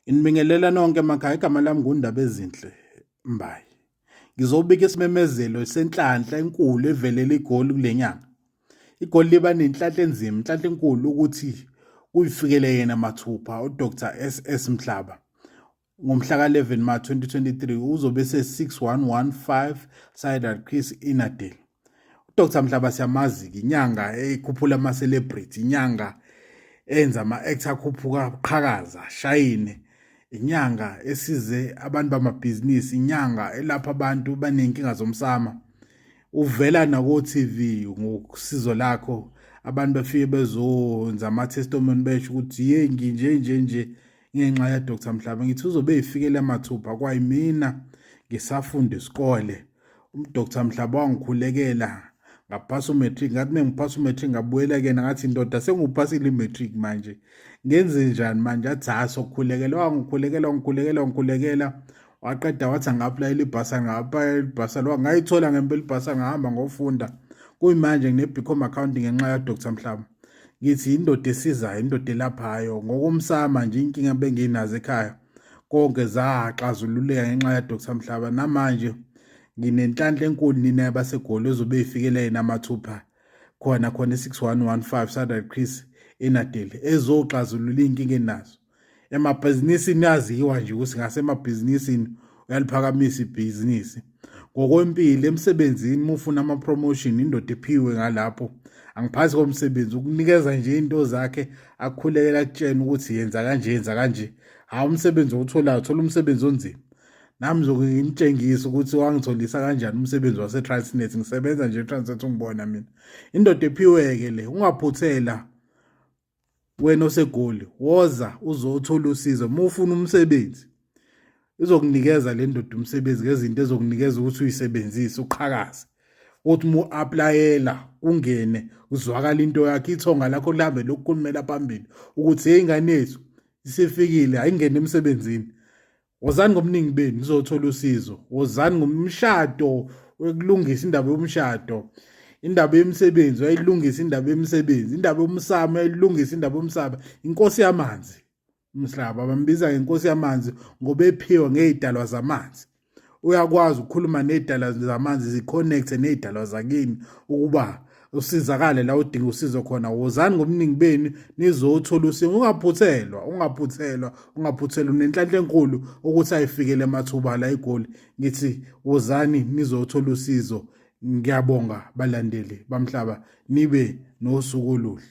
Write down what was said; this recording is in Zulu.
Nginibingelela nonke emakhaya, igama lami nguNdabezinhle Mbayi. Ngizobika isimemezelo senhlanhla enkulu evelele iGoli kule nyanga. IGoli liba nenhlanhla enzima, inhlanhla enkulu ukuthi kuyifikele yena mathupha uDr SS Mhlaba. Ngomhla ka-11 March 2023 uzobe ese-6115 Cider Chris Inadale. UDr Mhlaba siyamazi-ke, inyanga ekhuphula ama-celebrity, inyanga enza ama-actor akhuphuka qhakaza, shayine, inyanga esize abantu bamabhizinisi, inyanga elapha abantu baney'nkinga zomsama. Uvela nako-TV ngosizo lakho, abantu bafike bezonza ama-testimony besho ukuthi ye nginje nje nje ngenxa ya-Dr Mhlaba. Ngithi uzobe eyifikele mathupha kwayimina ngisafunda isikole. UDr Mhlaba wangikhulekela ngaphasa umatric, ngathi mengiphasa umatric ngabuyela kuyena ngathi ndoda sengiwuphasile imatric manje ngenze njani manje? Athi ha sokukhulekela. Wangikhulekela wangikhulekela wangikhulekela waqeda wathi angi-aplayela ibhasa, nga-aplayela ibhasa lo ngayithola ngempela ibhasa, ngahamba ngofunda. Kuyimanje ngine-BCom accounting ngenxa ya-Dr Mhlaba. Ngithi indoda esizayo, indoda elaphayo ngokomsama nje inkinga benginazo ekhaya konke zaxazululeka ngenxa ya-Dr Mhlaba. Namanje nginenhlanhla enkulu nina yabaseGoli ezobe ifikele yena mathupha khona khona e-6115 Saddle Chris eNadele ezoxazulula iy'nkinga enazo emabhizinisini. Yaziwa nje ukuthi ngasemabhizinisini uyaliphakamisa ibhizinisi ngokwempilo, emsebenzini uma ufuna ama-promotion indoda iphiwe ngalapho. Angiphathi komsebenzi ukunikeza nje into zakhe akukhulekela akutshena ukuthi yenza kanje, yenza kanje, hawu umsebenzi owutholayo, thola umsebenzi onzima. Nami ngizoke nginitshengise ukuthi wangitholisa kanjani umsebenzi wase-Transnet. Ngisebenza nje e-Transnet, ungibona mina. Indoda ephiweke le, ungaphuthela wena oseGoli, woza uzothola usizo. Uma ufuna umsebenzi izokunikeza le ndoda umsebenzi ngezinto ezokunikeza ukuthi uyisebenzise uqhakaze, uthi uma u-aplayela kungene kuzwakala into yakho, ithonga lakho lihambe lokukhulumela phambili ukuthi hey ingane yethu isifikile, ayingene emsebenzini. Wozani ngobuningi benu nizothola usizo. Wozani ngomshado wekulungisa indaba yomshado, indaba yemisebenzi uyayilungisa, indaba yemisebenzi, indaba yomsamo uyayilungisa, indaba yomsaba. Inkosi yamanzi umhlaba bambiza ngenkosi yamanzi ngoba ephiwa ngezidalwa zamanzi. Uyakwazi ukukhuluma nezidalwa zamanzi, ziconnecte nezidalwa zakini ukuba usizakale la udinga usizo khona. Wozani ngobuningi benu nizothola usizo. Ungaphuthelwa, ungaphuthelwa, ungaphuthelwa. Unenhlanhla enkulu ukuthi ayifikele amathuba la eGoli. Ngithi wozani nizothola usizo. Ngiyabonga balandeli bamhlaba, nibe nosuku oluhle.